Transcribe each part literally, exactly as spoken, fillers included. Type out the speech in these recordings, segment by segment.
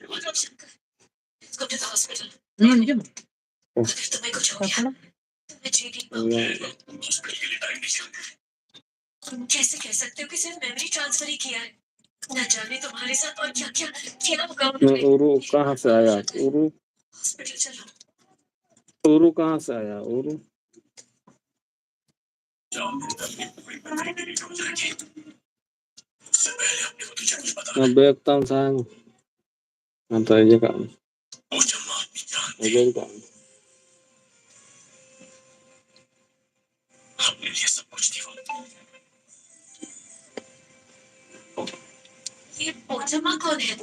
इसको अपने हॉस्पिटल। हम्म, ये अगर तुम्हें कुछ हो गया, तो मैं जी नहीं पाऊंगी। तुम कैसे कह सकते हो कि सिर्फ मेमोरी ट्रांसफर ही किया है? न जाने तुम्हारे साथ और क्या क्या किया होगा। नहीं, उन्होंने। उरु कहाँ से आया? उरु, हॉस्पिटल चलो। उरु कहाँ से आया? उरु। अब एक तम सांग। Ang tayo ka. Ang tayo ka. ये पोचम्मा कौन है?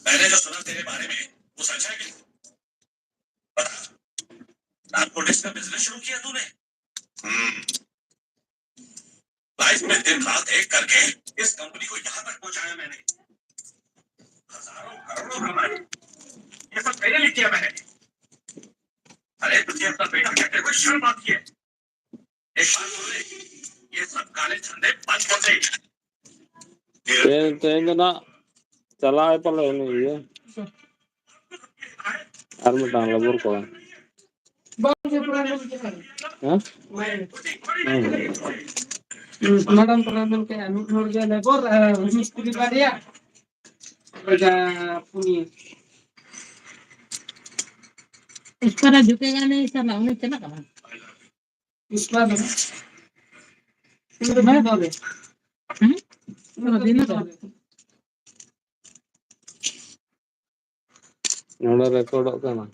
मैंने जो सुना तेरे बारे में, वो सच है क्या? बता। नार्कोटिक्स का बिजनेस शुरू किया तूने? हम्म। लाइफ में दिन रात एक करके इस कंपनी को यहाँ तक पहुंचाया मैंने। हजारों करोड़ों कमाए। ये सब मेरे लिए किया मैंने। अरे, तुझे अपना बेटा कहते हुए शर्म आती है? एक बात सुन ले, ये सब काले धंधे बंद कर दे। तेरे ᱛᱮᱦᱮᱧ ᱫᱚ ᱱᱟᱜ ᱪᱟᱞᱟᱜ ᱟᱭ ᱯᱟᱞᱮ ᱩᱱᱤ ᱤᱭᱟᱹ᱾ ᱟᱨ ᱢᱤᱫᱴᱟᱝ ᱞᱮᱵᱚᱨ ᱠᱚᱲᱟ᱾ ᱦᱮᱸ? ᱦᱮᱸ᱾ ᱢᱮᱰᱟᱢ ᱯᱟᱨᱟ ᱢᱮᱱ ᱠᱮᱜᱼᱟ, ᱢᱤᱫ ᱦᱚᱲ ᱜᱮ ᱞᱮᱵᱚᱨ, ᱟᱨ ᱢᱤᱥᱛᱨᱤ ᱵᱟᱨᱭᱟ᱾ ᱯᱩᱱᱭᱟᱹ᱾ ᱩᱥᱠᱟᱨᱟ ᱡᱷᱩᱠᱮᱜᱟ ᱱᱟᱦᱤᱸ ᱥᱟᱞᱟ, ᱩᱱᱤ ᱪᱟᱞᱟᱜ ᱠᱟᱱᱟ᱾ ᱩᱥᱠᱟᱨᱟ ᱫᱚ᱾ ᱩᱱᱤ ᱫᱚ ᱵᱟᱭ ᱫᱚᱦᱚ ᱞᱮᱫ᱾ ᱦᱩᱸ? ᱩᱱᱤ ᱫᱚ ᱵᱟᱭ ᱫᱚᱦᱚ ᱞᱮᱫ᱾ ᱱᱚᱰᱮ ᱨᱮᱠᱚᱨᱰᱚᱜ ᱠᱟᱱᱟ᱾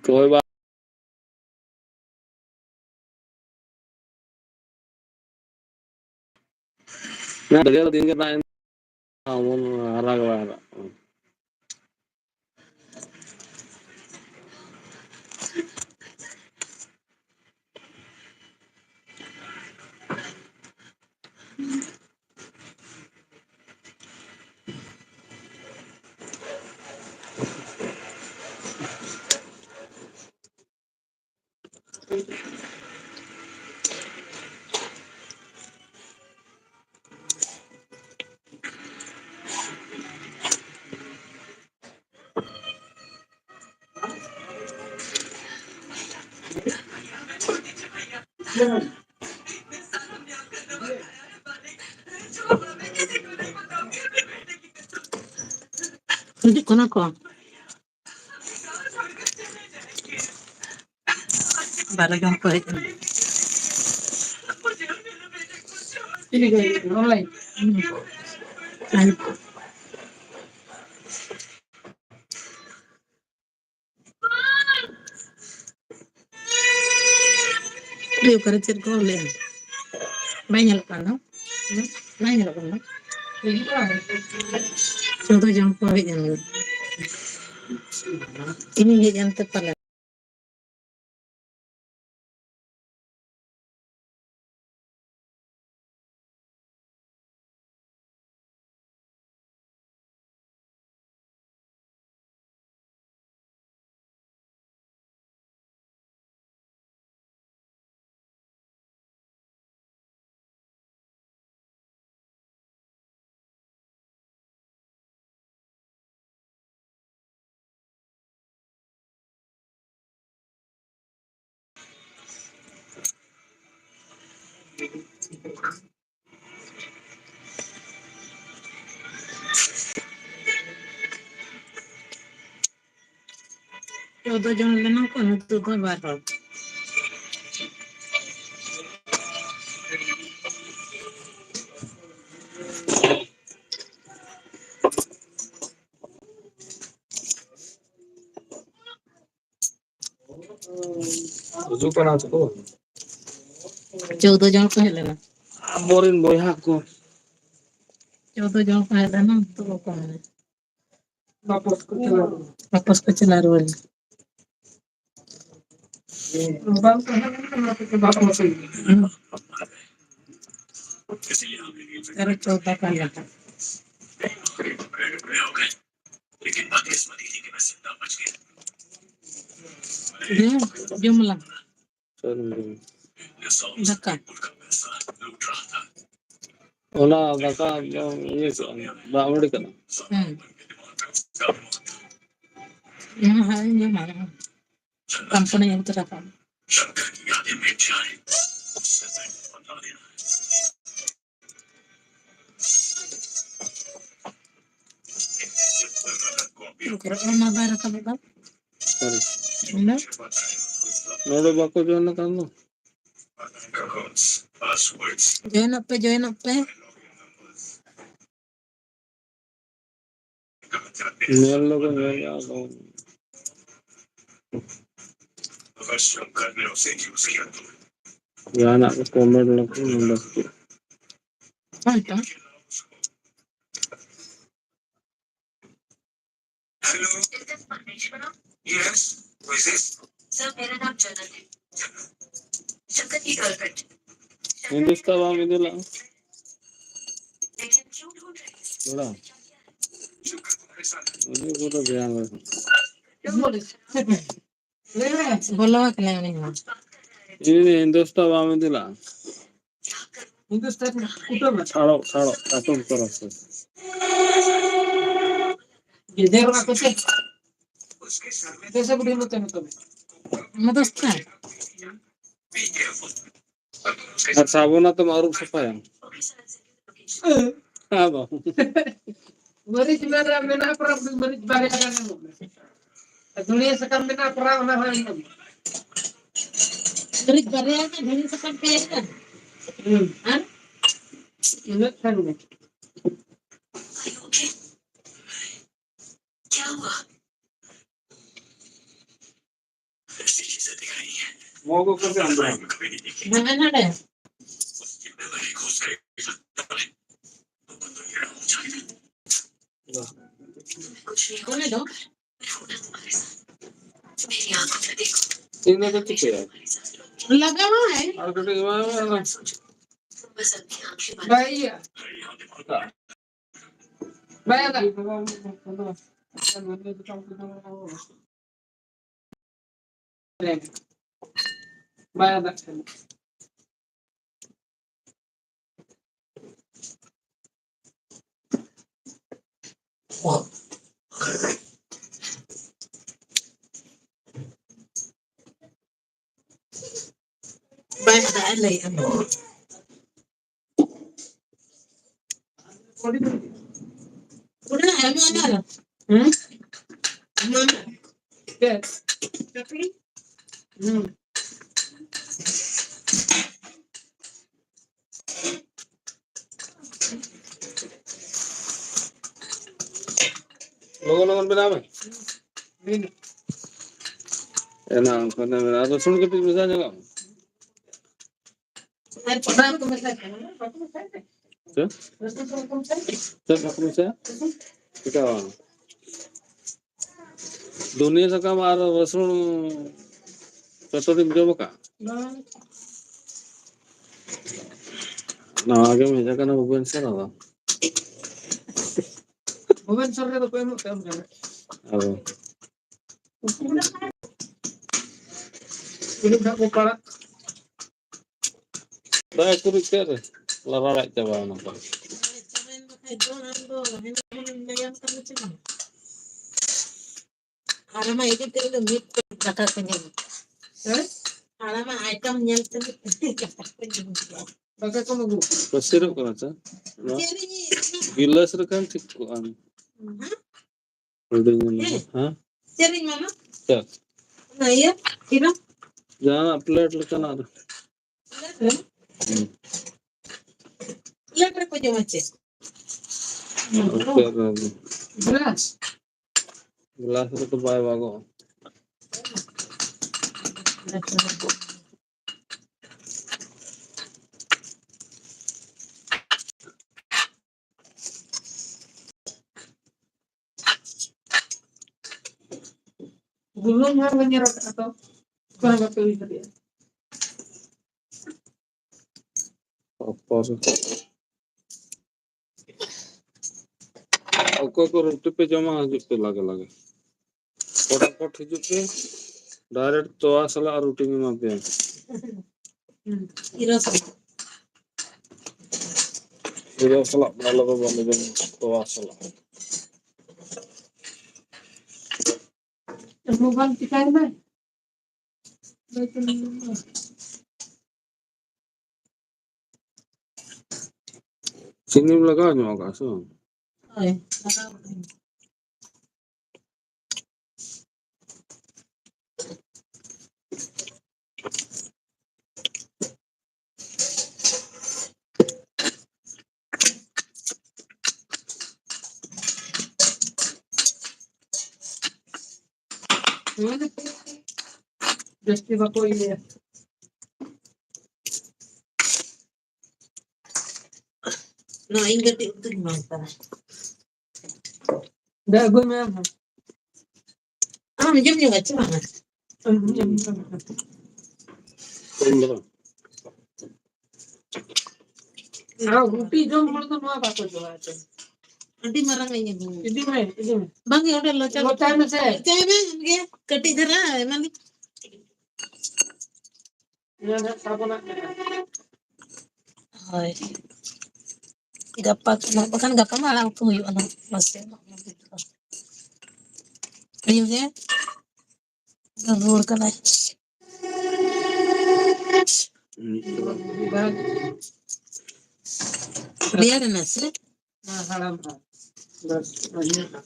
ᱠᱚᱭ ᱵᱟ- ᱱᱟ ᱰᱷᱮᱨ ᱫᱤᱱ ᱜᱮ ᱛᱟᱦᱮᱱ ᱚᱢᱚᱱ ᱦᱟᱨᱟ ᱜᱮ ᱵᱟᱭ ᱦᱟᱨᱟᱜ ᱠᱟᱱᱟ᱾ ᱦᱤᱡᱩᱜ ᱠᱟᱱᱟ ᱠᱚ᱾ ᱵᱟᱨᱚ ᱡᱚᱱ ᱠᱚ ᱦᱮᱡ ᱮᱱᱟ᱾ ᱠᱩᱲᱤ ᱚᱠᱟᱨᱮ ᱪᱮᱫ ᱠᱚ ᱞᱟᱹᱭᱟ? ᱵᱟᱭ ᱧᱮᱞᱚᱜ ᱠᱟᱱ ᱫᱚ᱾ ᱵᱟᱭ ᱧᱮᱞᱚᱜ ᱠᱟᱱ ᱫᱚ᱾ ᱡᱚᱛᱚ ᱡᱚᱱ ᱠᱚ ᱦᱮᱡ ᱮᱱ ᱜᱮ᱾ ᱤᱧᱤᱧ ᱦᱮᱡ ᱮᱱᱛᱮ ᱯᱟᱞᱮ᱾ ᱪᱳᱫᱚ ᱡᱚᱱ ᱞᱮᱱᱟ ᱠᱚ, ᱱᱤᱛᱚᱜ ᱫᱚ ᱵᱟᱨ ᱦᱚᱲ᱾ ᱦᱤᱡᱩᱜ ᱠᱟᱱᱟ ᱠᱚ᱾ ᱪᱳᱫᱚ ᱡᱚᱱ ᱠᱚ ᱦᱮᱡ ᱞᱮᱱᱟ᱾ ᱟᱵᱚᱨᱮᱱ ᱵᱚᱭᱦᱟ ᱠᱚ᱾ ᱪᱳᱫᱚ ᱡᱚᱱ ᱠᱚ ᱦᱮᱡ ᱞᱮᱱᱟ, ᱱᱤᱛᱚᱜ ᱵᱟᱠᱚ ᱦᱮᱡ ᱞᱮᱱᱟ᱾ ᱵᱟᱯᱚᱥ ᱠᱚ ᱪᱟᱞᱟᱣ ᱨᱩᱣᱟᱹᱲ᱾ ᱵᱟᱝ ᱛᱟᱦᱮᱸ ᱞᱮᱱᱠᱷᱟᱱ ᱱᱚᱣᱟ ᱠᱚᱫᱚ ᱵᱟᱝ ᱦᱩᱭ ᱠᱚᱜᱼᱟ᱾ ᱛᱮᱨᱚ ᱪᱳᱫᱟ ᱠᱟᱱ ᱞᱮᱠᱟ᱾ ᱦᱮᱸ, ᱡᱚᱢ ᱞᱟᱝ᱾ ᱫᱟᱠᱟ᱾ ᱚᱱᱟ ᱫᱟᱠᱟ ᱡᱚᱢ ᱤᱭᱟᱹ ᱠᱟᱜᱼᱟ, ᱫᱟᱜ ᱢᱟᱹᱰᱤ ᱠᱟᱱᱟ᱾ ᱦᱮᱸ᱾ ᱤᱧ ᱦᱚᱸ ᱦᱟᱸᱜ ᱤᱧ ᱡᱚᱢᱟ᱾ ᱯᱟᱢᱯᱚᱲᱤᱧ ᱟᱹᱜᱩ ᱛᱚᱨᱟ ᱠᱟᱜᱼᱟ᱾ ᱚᱱᱟ ᱵᱟᱭ ᱨᱟᱠᱟᱵ ᱮᱫᱟ᱾ ᱚᱱᱟ ᱱᱚᱰᱮ ᱵᱟᱠᱚ ᱡᱚᱭᱮᱱ ᱟᱠᱟᱱ ᱫᱚ᱾ ᱡᱚᱭᱮᱱᱚᱜ ᱯᱮ, ᱡᱚᱭᱮᱱᱚᱜ ᱯᱮ᱾ ᱧᱮᱞ ᱫᱚᱠᱚ ᱧᱮᱞ ᱮᱫᱟ, ᱟᱫᱚ ᱡᱟᱦᱟᱱᱟᱜ ᱠᱚ ᱠᱚᱢᱮᱱᱴ ᱞᱮᱠᱷᱟᱱ ᱱᱚᱰᱮ᱾ ᱦᱳᱭ ᱛᱚ᱾ Yes, who is this? Sir, मेरा नाम जनक है। जनक? शंकर की गर्लफ्रेंड। हिंदुस्तान में दिला। लेकिन क्यों ढूंढ रहे हैं? थोड़ा। मुझे पूरा ध्यान रखना। ᱵᱚᱞᱚ ᱟᱠᱟᱱᱟᱭ ᱩᱱᱤ ᱦᱚᱸ᱾ ᱤᱧ ᱦᱤᱱᱫᱩᱥᱛᱟᱱ ᱵᱟᱢ ᱤᱫᱤ ᱞᱟᱜᱼᱟ? ᱦᱤᱱᱫᱩᱥᱛᱟᱱ ᱠᱩᱴᱟᱹᱢ ᱨᱮ᱾ ᱥᱟᱲᱚᱜ, ᱥᱟᱲᱚᱜ, ᱠᱟᱴᱩᱢ ᱠᱚᱨᱚ ᱥᱮ᱾ ᱜᱮᱡᱮᱨ ᱚᱲᱟᱜ ᱠᱚ ᱪᱮᱫ? ᱫᱮᱥᱮ ᱵᱩᱰᱷᱤ ᱱᱚᱛᱮ ᱱᱚᱛᱮ᱾ ᱦᱤᱱᱫᱩᱥᱛᱟᱱ᱾ ᱟᱨ ᱥᱟᱵᱚᱱ ᱟᱛᱮᱢ ᱟᱹᱨᱩᱵ ᱥᱟᱯᱷᱟᱭᱟ᱾ ᱦᱮᱸ᱾ ᱟᱫᱚ᱾ ᱢᱟᱹᱨᱤᱪ ᱢᱮᱱᱟᱜᱼᱟ, ᱢᱮᱱᱟᱜᱼᱟ, ᱯᱚᱨᱟ ᱢᱟᱹᱨᱤᱪ ᱵᱟᱨᱭᱟ ᱜᱟᱱ ᱮᱢᱚᱜ ᱢᱮ᱾ ᱟᱨ ᱫᱷᱩᱱᱤᱭᱟᱹ ᱥᱟᱠᱟᱢ ᱢᱮᱱᱟᱜᱼᱟ, ᱯᱚᱨᱟ ᱚᱱᱟ ᱦᱚᱸ ᱮᱢᱚᱜ ᱢᱮ᱾ ᱢᱟᱹᱨᱤᱪ ᱵᱟᱨᱭᱟ ᱜᱟᱱ, ᱫᱷᱩᱱᱤᱭᱟᱹ ᱥᱟᱠᱟᱢ ᱯᱮ ᱜᱟᱱ᱾ ᱦᱩᱸ᱾ ᱟᱨ? ᱤᱱᱟᱹᱜ ᱠᱷᱟᱱ ᱜᱮ᱾ क्या हुआ? ऐसी चीजें दिख रही हैं। वो को कैसे अंदर? मैं ना रे। उसकी मेमोरी घुस गई। कुछ नहीं होने दो। मेरी आंखों में देखो। इन्हें तो कुछ है। लगा हुआ है। और कटे हुआ है ना? बस अपनी आंखें बंद। भाई। ᱵᱟᱭ ᱦᱟᱛᱟᱣ ᱟᱨ ᱞᱟᱹᱭ ᱟᱢ᱾ ᱚᱱᱟ ᱟᱭᱢᱟ ᱟᱭᱢᱟ᱾ ᱦᱮᱸ? ᱟᱭᱢᱟ ᱟᱭᱢᱟ᱾ ᱪᱮᱫ? ᱦᱩᱸ᱾ ᱞᱚᱜᱚᱱ ᱞᱚᱜᱚᱱ ᱵᱮᱱᱟᱣ ᱢᱮ᱾ ᱮᱱᱟ, ᱚᱱᱠᱟ ᱫᱚ ᱢᱮᱱᱟᱜᱼᱟ᱾ ᱨᱚᱥᱩᱱ ᱠᱟᱹᱴᱤᱡ ᱢᱮᱥᱟ ᱧᱚᱜᱟᱜ ᱢᱮ᱾ ᱟᱨ ᱯᱟᱛᱲᱟ ᱠᱚ ᱢᱮᱥᱟᱭ ᱠᱟᱱᱟ, ᱵᱟᱠᱚ ᱢᱮᱥᱟᱭ ᱠᱟᱱᱟ᱾ ᱪᱮᱫ? ᱨᱚᱥᱩᱱ ᱠᱚ ᱵᱟᱠᱚ ᱢᱮᱥᱟᱭ ᱠᱟᱱᱟ᱾ ᱪᱮᱫ ᱵᱟᱠᱚ ᱢᱮᱥᱟᱭᱟ? ᱪᱮᱫᱟᱜ ᱵᱟᱝ? ᱫᱷᱩᱱᱤᱭᱟᱹ ᱥᱟᱠᱟᱢ ᱟᱨ ᱨᱟᱹᱥᱩᱱ ᱪᱚᱴᱚᱨᱤᱢ ᱡᱚᱢ ᱟᱠᱟᱫ? ᱵᱟᱝ᱾ ᱱᱟᱣᱟ ᱜᱮᱢ ᱦᱮᱡ ᱟᱠᱟᱱᱟ ᱵᱷᱩᱵᱽᱱᱮᱥᱚᱨ ᱟᱫᱚ᱾ ᱵᱷᱩᱵᱽᱱᱮᱥᱚᱨ ᱨᱮᱫᱚ ᱠᱚ ᱮᱢᱚᱜ ᱛᱮ ᱚᱱᱠᱟ? ᱟᱫᱚ᱾ ᱛᱤᱱᱟᱹᱜ ᱦᱟᱸᱜ ᱠᱚ ᱯᱟᱲᱟᱜ? ᱫᱟᱜ ᱮ ᱠᱩᱨᱩᱡ ᱠᱮᱫ ᱨᱮ ᱞᱟᱨᱟᱲᱟᱡ ᱪᱟᱵᱟᱭᱮᱱᱟ ᱠᱚ᱾ ᱦᱟᱲᱟᱢᱟ ᱤᱫᱤ ᱛᱮ ᱫᱚ ᱢᱤᱫ ᱫᱟᱠᱟ ᱠᱚ ᱧᱟᱢᱟ᱾ ᱦᱮᱸ? ᱦᱟᱲᱟᱢᱟ ᱟᱭᱴᱮᱢ ᱧᱮᱞ ᱛᱮ ᱢᱤᱫ ᱫᱟᱠᱟ ᱠᱚ ᱧᱟᱢᱟ᱾ ᱫᱟᱠᱟ ᱠᱚ ᱟᱹᱜᱩ᱾ ᱯᱟᱹᱥᱤᱨᱚᱜ ᱠᱟᱱᱟ ᱪᱟ? ᱱᱚᱣᱟ ᱪᱮᱫ ᱤᱧ ᱜᱤᱞᱟᱹᱥ ᱨᱮᱠᱷᱟᱱ ᱴᱷᱤᱠ ᱠᱚᱜᱼᱟ᱾ ᱦᱮᱸ? ᱦᱩᱰᱤᱧ ᱧᱚᱜ, ᱦᱮᱸ? ᱦᱮᱸ? ᱪᱮᱫ ᱤᱧ ᱢᱟᱢᱟ? ᱪᱮᱫ? ᱚᱱᱟ ᱤᱭᱟᱹ, ᱠᱷᱤᱨᱟ? ᱡᱟᱦᱟᱱᱟᱜ ᱯᱞᱮᱴ ᱞᱮᱠᱟᱱᱟᱜ ᱨᱮ᱾ ᱯᱞᱮᱴ ᱨᱮ? ᱦᱩᱸ᱾ ᱯᱞᱮᱴ ᱨᱮᱠᱚ ᱡᱚᱢᱟ ᱪᱮᱫ? ᱯᱞᱮᱴ ᱨᱮ᱾ ᱜᱞᱟᱥ? ᱜᱞᱟᱥ ᱨᱮᱫᱚ ᱵᱟᱭ ᱵᱟᱜᱚᱜᱼᱟ᱾ ᱵᱩᱞᱩᱝ ᱦᱚᱸ ᱵᱟᱹᱧ ᱧᱮᱞ ᱟᱠᱟᱫᱼᱟ ᱛᱚ᱾ ᱚᱠᱚᱭ ᱦᱚᱸ ᱵᱟᱯᱮ ᱦᱩᱭ ᱫᱟᱲᱮᱭᱟᱜᱼᱟ᱾ ᱚᱠᱚᱭ ᱠᱚ ᱨᱩᱴᱤ ᱯᱮ ᱡᱚᱢᱟ, ᱦᱤᱡᱩᱜ ᱯᱮ ᱞᱟᱜᱮ ᱞᱟᱜᱮ᱾ ᱯᱚᱴᱟᱯᱚᱴ ᱦᱤᱡᱩᱜ ᱯᱮ, direct ᱛᱚᱣᱟ ᱥᱟᱞᱟᱜ ᱨᱩᱴᱤᱧ ᱮᱢᱟ ᱯᱮᱭᱟ᱾ ᱦᱩᱸ, ᱠᱷᱤᱨᱟ ᱥᱟᱞᱟᱜ᱾ ᱠᱷᱤᱨᱟ ᱥᱟᱞᱟᱜ ᱫᱚ ᱟᱞᱮ ᱫᱚ ᱵᱟᱞᱮ ᱡᱚᱢᱟ, ᱛᱚᱣᱟ ᱥᱟᱞᱟᱜ᱾ ᱢᱳᱵᱟᱭᱤᱞ ᱪᱤᱠᱟᱭ ᱢᱮ? ᱪᱤᱱᱤᱢ ᱞᱟᱜᱟᱣ ᱧᱚᱜ ᱟᱠᱟᱫ ᱥᱮ ᱵᱟᱝ? ᱦᱳᱭ, ᱞᱟᱜᱟᱣ ᱠᱟᱹᱫᱟᱹᱧ᱾ ᱡᱟᱹᱥᱛᱤ ᱵᱟᱠᱚ ᱤᱭᱟᱹᱭᱟ᱾ ᱱᱚᱣᱟ ᱤᱧ ᱠᱟᱹᱴᱤᱡ ᱩᱛᱩᱧ ᱮᱢᱟᱢ ᱠᱟᱱᱟ᱾ ᱫᱟ, ᱟᱹᱜᱩᱭ ᱢᱮ ᱟᱢ ᱦᱚᱸ᱾ ᱟᱢ ᱡᱚᱢ ᱧᱚᱜᱟ ᱪᱮ ᱵᱟᱝᱟ? ᱟᱢ ᱦᱚᱸ ᱡᱚᱢ ᱧᱚᱜᱟ᱾ ᱟᱨ ᱨᱩᱴᱤ ᱡᱚᱢ ᱦᱚᱲ ᱫᱚ ᱱᱚᱣᱟ ᱵᱟᱠᱚ ᱡᱚᱢᱟ ᱪᱮ? ᱟᱹᱰᱤ ᱢᱟᱨᱟᱝ ᱤᱧ ᱟᱹᱜᱩ᱾ ᱤᱫᱤ ᱢᱮ, ᱤᱫᱤ ᱢᱮ᱾ ᱵᱟᱝ ᱜᱮ, ᱚᱸᱰᱮ ᱞᱚᱪᱟ ᱞᱚᱪᱟᱭ ᱢᱮᱥᱮ᱾ ᱞᱚᱪᱟᱭ ᱢᱮ, ᱟᱢ ᱜᱮ ᱠᱟᱹᱴᱤᱡ ᱫᱷᱟᱨᱟ ᱮᱢᱟᱞᱤᱧ᱾ ᱦᱳᱭ᱾ ᱜᱟᱯᱟ ᱠᱷᱚᱱᱟᱜ, ᱵᱟᱠᱷᱟᱱ ᱜᱟᱯᱟ ᱢᱟ ᱟᱲᱟᱜ ᱩᱛᱩ ᱦᱩᱭᱩᱜᱼᱟ ᱱᱟᱦᱟᱜ᱾ ᱢᱟᱥᱮ᱾ ᱟᱹᱭᱩᱵ ᱜᱮ ᱨᱩᱣᱟᱹᱲ ᱠᱟᱱᱟᱭ᱾ ᱨᱮᱭᱟᱲ ᱮᱱᱟ ᱥᱮ? ᱦᱮᱸ, ᱦᱟᱲᱟᱢ ᱦᱚᱲ᱾ ᱵᱟᱥ, ᱟᱹᱰᱤ ᱱᱟᱯᱟᱭ᱾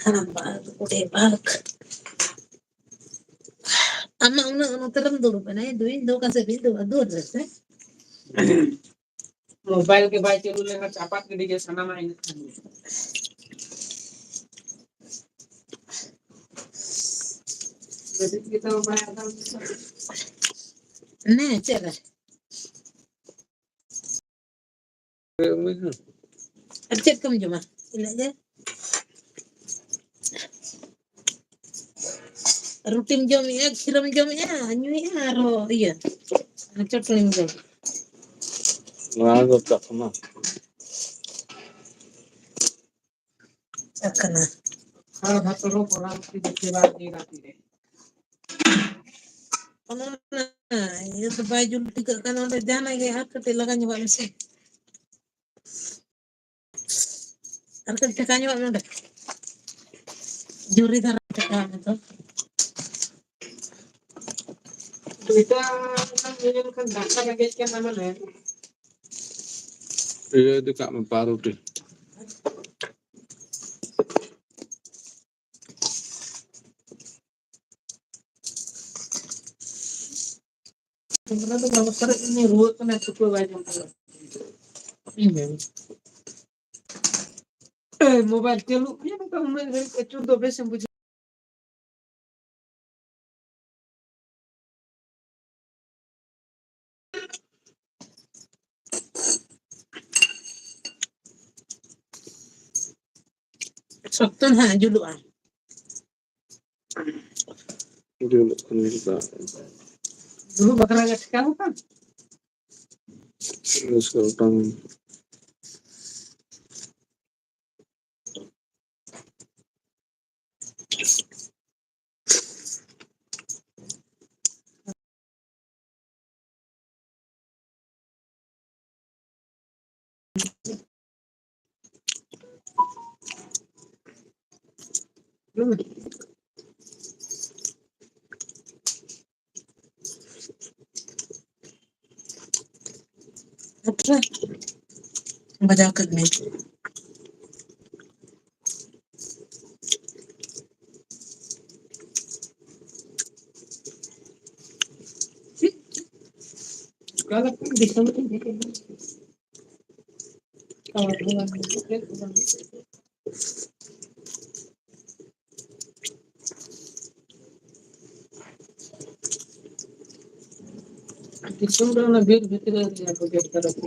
ᱦᱟᱲᱟᱢ ᱵᱟᱜ, ᱵᱩᱰᱷᱤ ᱵᱟᱜ᱾ ᱟᱢ ᱢᱟ ᱩᱱᱟᱹᱜ ᱱᱚᱛᱮ ᱨᱮᱢ ᱫᱩᱲᱩᱵ ᱮᱱᱟ, ᱤᱧ ᱫᱚ, ᱤᱧ ᱫᱚ ᱚᱠᱟ ᱥᱮᱫ ᱨᱤᱧ ᱫᱩᱲᱩᱵᱼᱟ, ᱫᱩᱣᱟᱹᱨ ᱨᱮ ᱥᱮ? ᱢᱳᱵᱟᱭᱤᱞ ᱜᱮ ᱵᱟᱭ ᱪᱟᱹᱞᱩ ᱞᱮᱱᱟ, ᱪᱟᱯᱟᱫ ᱜᱤᱰᱤ ᱜᱮ ᱥᱟᱱᱟᱢᱟ ᱤᱱᱟᱹᱜ ᱠᱷᱟᱱ ᱜᱮ᱾ ᱱᱮ, ᱪᱮᱫ ᱨᱮ? ᱟᱨ ᱪᱮᱫ ᱠᱚᱢ ᱡᱚᱢᱟ? ᱤᱱᱟᱹᱜ ᱜᱮ᱾ ᱨᱩᱴᱤᱢ ᱡᱚᱢᱮᱜᱼᱟ, ᱠᱷᱤᱨᱮᱢ ᱡᱚᱢᱮᱜᱼᱟ, ᱧᱩᱭᱮᱜᱼᱟ, ᱟᱨᱦᱚᱸ ᱤᱭᱟᱹ, ᱪᱚᱴᱱᱤᱢ ᱡᱚᱢ᱾ ᱱᱚᱣᱟ ᱫᱚ ᱪᱟᱠᱷᱱᱟ᱾ ᱪᱟᱠᱷᱱᱟ᱾ ᱦᱮᱸ, ᱵᱷᱟᱛᱨᱚ ᱯᱚᱨᱟᱢ ᱠᱤ ᱫᱤᱠᱷᱮ ᱵᱟᱫ ᱫᱤᱱ ᱨᱟᱛᱤ ᱨᱮ᱾ ᱚᱱᱟ ᱤᱭᱟᱹ ᱫᱚ ᱵᱟᱭ ᱡᱩᱞ ᱴᱷᱤᱠᱟᱹᱜ ᱠᱟᱱᱟ, ᱚᱸᱰᱮ ᱡᱟᱦᱟᱱᱟᱜ ᱜᱮ ᱟᱨ ᱠᱟᱹᱴᱤᱡ ᱞᱟᱜᱟ ᱧᱚᱜᱟᱜ ᱢᱮᱥᱮ᱾ ᱟᱨ ᱠᱟᱹᱴᱤᱡ ᱴᱷᱮᱠᱟ ᱧᱚᱜ ᱢᱮ ᱚᱸᱰᱮ᱾ ᱡᱩᱨᱤ ᱫᱷᱟᱨᱟ ᱴᱷᱮᱠᱟ ᱢᱮ ᱛᱚ᱾ ᱫᱩᱭᱴᱟ ᱜᱟᱱ ᱦᱩᱭ ᱞᱮᱱᱠᱷᱟᱱ ᱫᱟᱠᱟ ᱨᱮᱸᱜᱮᱡ ᱠᱟᱱᱟ ᱢᱟᱱᱮ᱾ ᱤᱭᱟᱹ ᱤᱫᱤ ᱠᱟᱜ ᱢᱮ, ᱯᱟᱣᱨᱩᱴᱤ᱾ ᱚᱱᱟ ᱫᱚ ᱵᱟᱝ ᱥᱟᱨᱮᱡ, ᱩᱱᱤ ᱨᱩᱣᱟᱹᱜ ᱠᱟᱱᱟᱭ, ᱛᱩᱠᱟᱹ ᱵᱟᱭ ᱡᱚᱢ ᱠᱟᱱᱟ᱾ ᱤᱧ ᱢᱮᱱ᱾ ᱮᱭ, ᱢᱳᱵᱟᱭᱤᱞ ᱪᱟᱹᱞᱩᱜ ᱜᱮᱭᱟ, ᱱᱚᱝᱠᱟ ᱩᱱᱟᱹᱜ ᱜᱷᱟᱹᱲᱤᱡ ᱟᱹᱪᱩᱨ ᱫᱚ ᱵᱮᱥᱮᱢ ᱵᱩᱡᱷᱟᱹᱣᱟ᱾ ᱥᱚᱠᱛᱚ ᱱᱟᱦᱟᱜ ᱡᱩᱞᱩᱜᱼᱟ᱾ ᱡᱩᱞᱩᱜ ᱠᱟᱱ ᱜᱮᱭᱟ᱾ ᱡᱩᱞᱩᱜ ᱵᱟᱠᱷᱨᱟ ᱜᱮ ᱴᱷᱤᱠᱟ ᱠᱟᱱ᱾ ᱵᱮᱥ ᱜᱮ ᱚᱴᱟᱝ᱾ ᱟᱪᱪᱷᱟ, ᱵᱟᱡᱟᱣ ᱠᱮᱫ ᱢᱮ᱾ ᱫᱤᱥᱚᱢ ᱨᱮ ᱚᱱᱟ ᱵᱤᱨ ᱵᱷᱤᱛᱨᱤ ᱨᱮ ᱠᱚ ᱜᱮᱫ ᱠᱟᱫᱟ ᱠᱚ᱾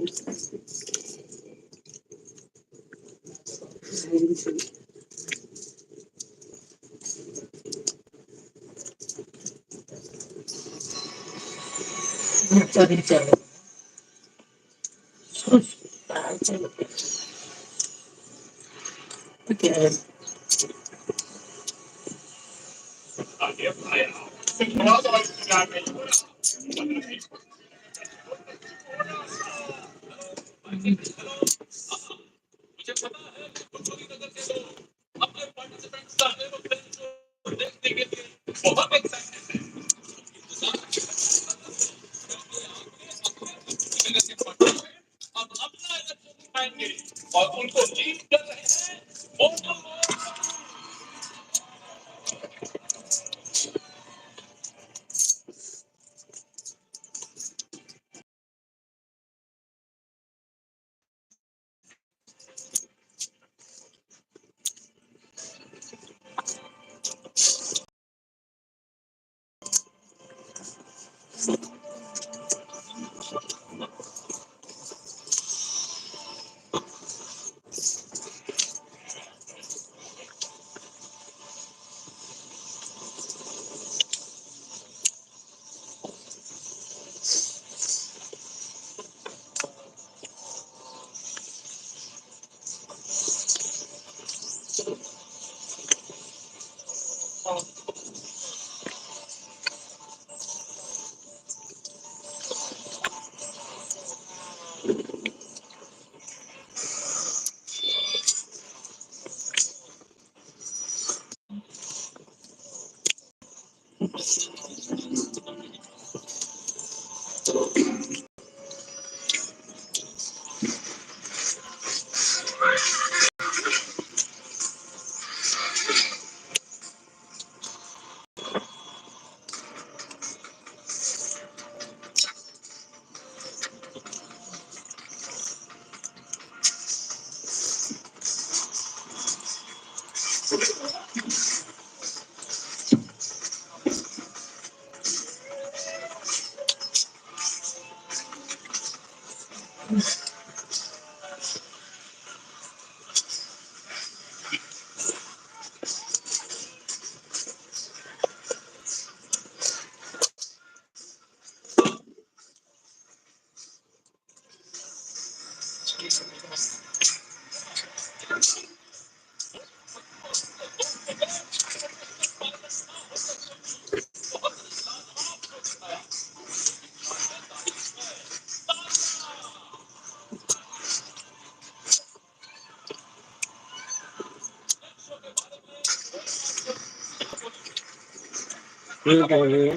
ᱦᱩᱭᱩᱜ ᱠᱟᱱ ᱜᱮᱭᱟ᱾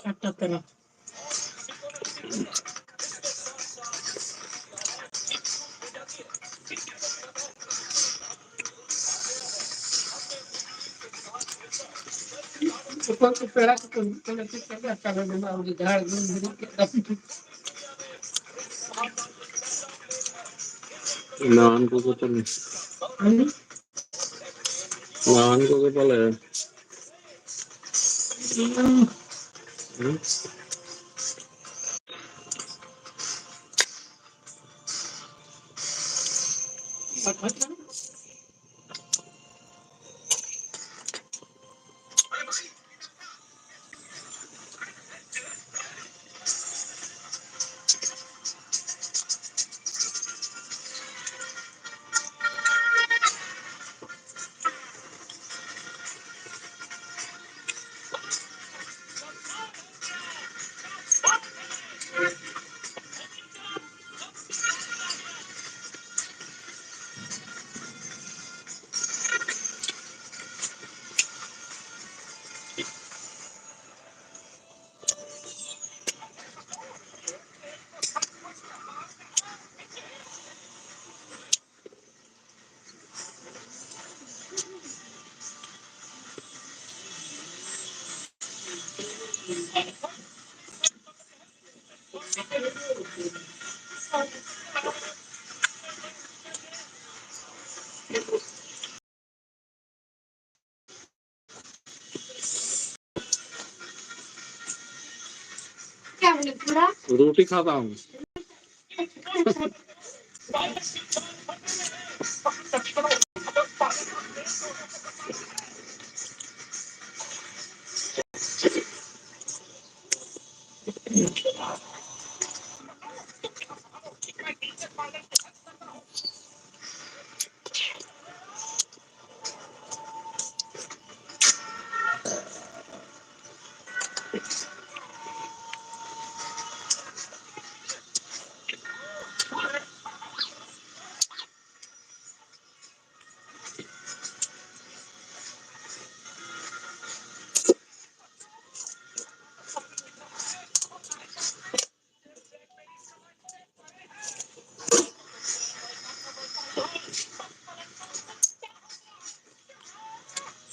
ᱠᱟᱴᱟ ᱛᱟᱨᱟ᱾ ᱚᱠᱚᱭ ᱠᱚ ᱯᱮᱲᱟ ᱠᱚᱠᱚ ᱦᱤᱡᱩᱜ ᱠᱟᱱᱟ, ᱪᱮᱫ ᱞᱮᱠᱟ ᱠᱟᱨᱚᱱ ᱢᱮᱱᱟᱜᱼᱟ, ᱩᱱᱤ ᱡᱟᱦᱟᱸᱭ ᱜᱮ ᱦᱤᱡᱩᱜ ᱠᱟᱱᱟ᱾ ᱱᱟᱣᱟᱱ ᱠᱚᱠᱚ ᱛᱟᱞᱮ᱾ ᱦᱩᱸ? ᱱᱟᱣᱟᱱ ᱠᱚᱜᱮ ᱯᱟᱞᱮ᱾ ᱦᱩᱸ? रोटी खाता हूँ।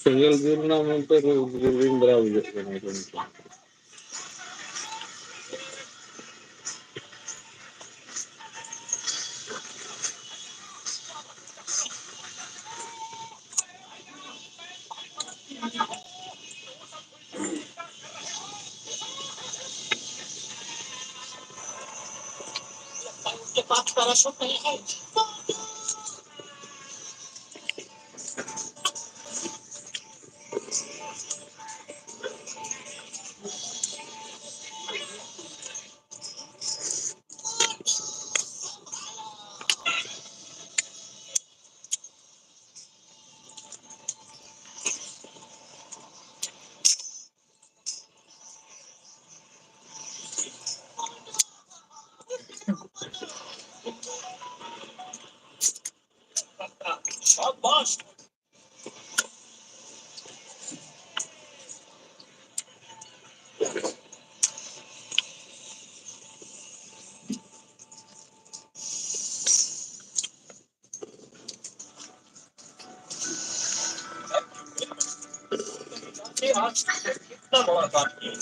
ᱥᱮᱸᱜᱮᱞ ᱡᱩᱞ ᱨᱮᱱᱟᱜ ᱢᱮᱱᱛᱮ ᱨᱤᱱ ᱫᱷᱟᱨᱟ ᱵᱩᱡᱷᱟᱹᱜ ᱠᱟᱱᱟ ᱜᱚᱢᱠᱮ᱾ शाबाश। ये आज कितना बड़ा काम किया।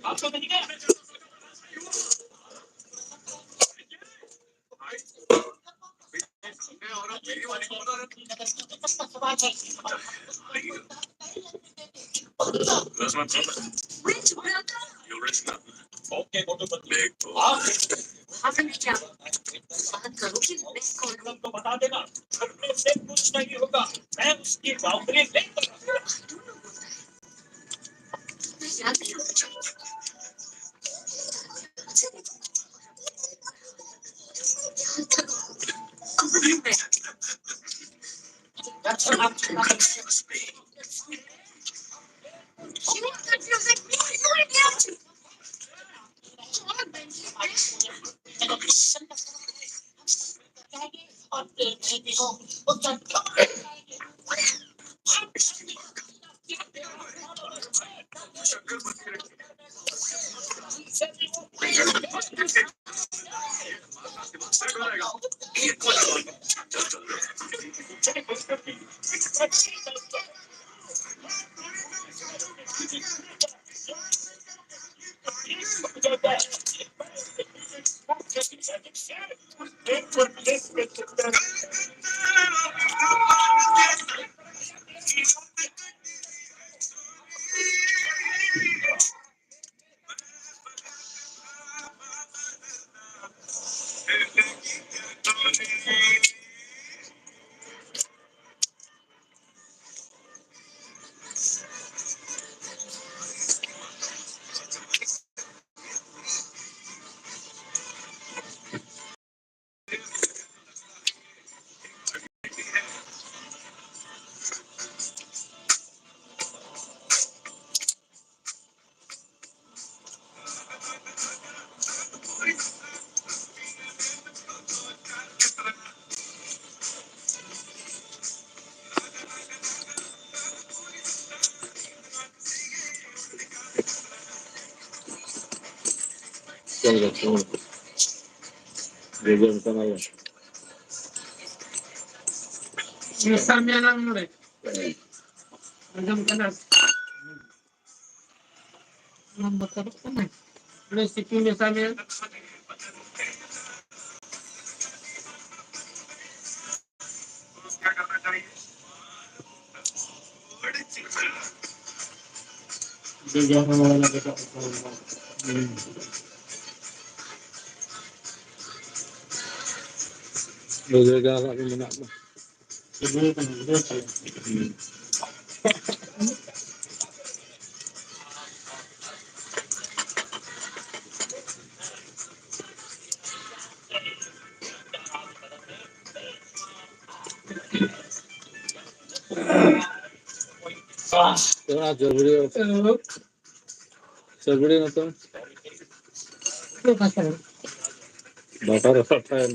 आपको तो नहीं गया। ओके, मोटू पतलू। आप बात करो कि मैं कौन हूँ? तो बता देना, घर में से कुछ नहीं होगा, मैं उसकी बाउंड्री नहीं। ᱢᱮᱥᱟ ᱢᱮᱭᱟ ᱱᱟᱝ ᱱᱚᱰᱮ᱾ ᱟᱸᱡᱚᱢ ᱠᱟᱱᱟ? ᱚᱱᱟ ᱵᱚᱛᱚᱨᱚᱜ ᱠᱟᱱᱟ᱾ ᱚᱸᱰᱮ ᱥᱤᱯᱤ ᱢᱮᱥᱟ ᱢᱮ᱾ ᱡᱮ ᱡᱟᱦᱟᱸ ᱢᱟᱱᱮ ᱮᱴᱟᱜ ᱠᱚ᱾ ᱦᱩᱸ᱾ ᱡᱮ ᱡᱟᱦᱟᱸ ᱜᱮ ᱢᱮᱱᱟᱜ ᱢᱟ᱾ ᱦᱩᱸ᱾ ᱪᱮᱫ ᱦᱚᱸ ᱵᱟᱝ ᱪᱚ, ᱵᱷᱤᱰᱤᱭᱳ᱾ ᱥᱮ ᱵᱷᱤᱰᱤᱭᱳ ᱢᱚᱛᱚ᱾ ᱵᱟᱴᱟ ᱨᱟᱯᱟᱜ ᱛᱟᱦᱮᱱ᱾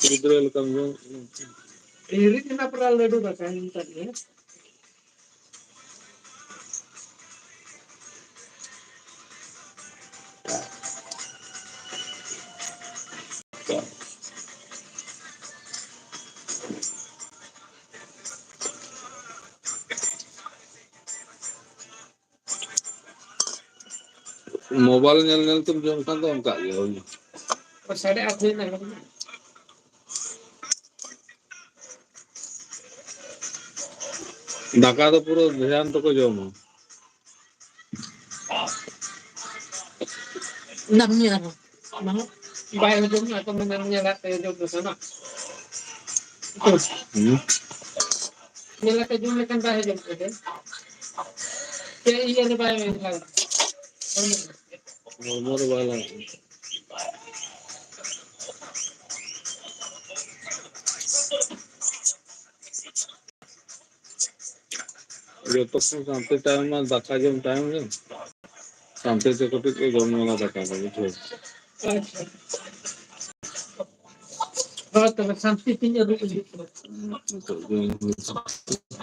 ᱜᱤᱫᱽᱨᱟᱹ ᱞᱮᱠᱟᱢ ᱡᱚᱢ᱾ ᱨᱤᱫ ᱮᱱᱟ ᱯᱩᱨᱟ ᱞᱟᱹᱰᱩ ᱫᱟᱠᱟ ᱱᱤᱛᱚᱜ ᱜᱮ᱾ ᱢᱳᱵᱟᱭᱤᱞ ᱧᱮᱞ ᱧᱮᱞ ᱛᱮᱢ ᱡᱚᱢ ᱠᱷᱟᱱ ᱫᱚ ᱚᱱᱠᱟᱜ ᱜᱮ ᱦᱩᱭᱱᱟ᱾ ᱥᱟᱲᱮ ᱟᱴ ᱦᱩᱭᱱᱟ᱾ ᱫᱟᱠᱟ ᱫᱚ ᱯᱩᱨᱟᱹ ᱫᱷᱮᱭᱟᱱ ᱛᱮᱠᱚ ᱡᱚᱢᱟ᱾ ᱚᱱᱟ ᱠᱚ ᱧᱮᱞᱟ ᱠᱚ᱾ ᱵᱟᱝ, ᱵᱟᱭ ᱦᱚᱡᱚᱢ ᱮᱫᱟ, ᱛᱚ ᱢᱮᱱᱟ ᱧᱮᱞ ᱠᱟᱛᱮ ᱦᱚᱡᱚᱢ ᱫᱚ ᱥᱟᱱᱟ᱾ ᱦᱩᱸ᱾ ᱧᱮᱞ ᱠᱟᱛᱮ ᱡᱚᱢ ᱞᱮᱠᱷᱟᱱ ᱵᱟᱭ ᱦᱚᱡᱚᱢ ᱠᱟᱛᱮ᱾ ᱪᱮᱫ ᱤᱭᱟᱹ ᱨᱮ ᱵᱟᱭ ᱞᱟᱜᱟᱜᱼᱟ᱾ ᱦᱚᱲᱢᱚ ᱨᱮ ᱵᱟᱭ ᱞᱟᱜᱟᱜᱼᱟ᱾ ᱡᱚᱛᱚ ᱠᱷᱚᱱ ᱥᱟᱱᱛᱤ ᱴᱟᱭᱤᱢ ᱢᱟ ᱫᱟᱠᱟ ᱡᱚᱢ ᱴᱟᱭᱤᱢ ᱨᱮ᱾ ᱥᱟᱱᱛᱤ ᱛᱮ ᱠᱟᱹᱴᱤᱡ ᱠᱚ ᱡᱚᱢ ᱧᱩᱭᱟ ᱫᱟᱠᱟ ᱠᱚ, ᱵᱩᱡᱷᱟᱹᱣ᱾ ᱟᱪᱪᱷᱟ᱾ ᱦᱳᱭ, ᱛᱚᱵᱮ ᱥᱟᱱᱛᱤ ᱛᱤᱧ ᱟᱹᱨᱩᱵ ᱤᱫᱤᱜ ᱠᱟᱱᱟ᱾ ᱱᱤᱛᱚᱜ ᱡᱚᱢ ᱧᱩ ᱥᱟᱱᱛᱤ ᱛᱮ᱾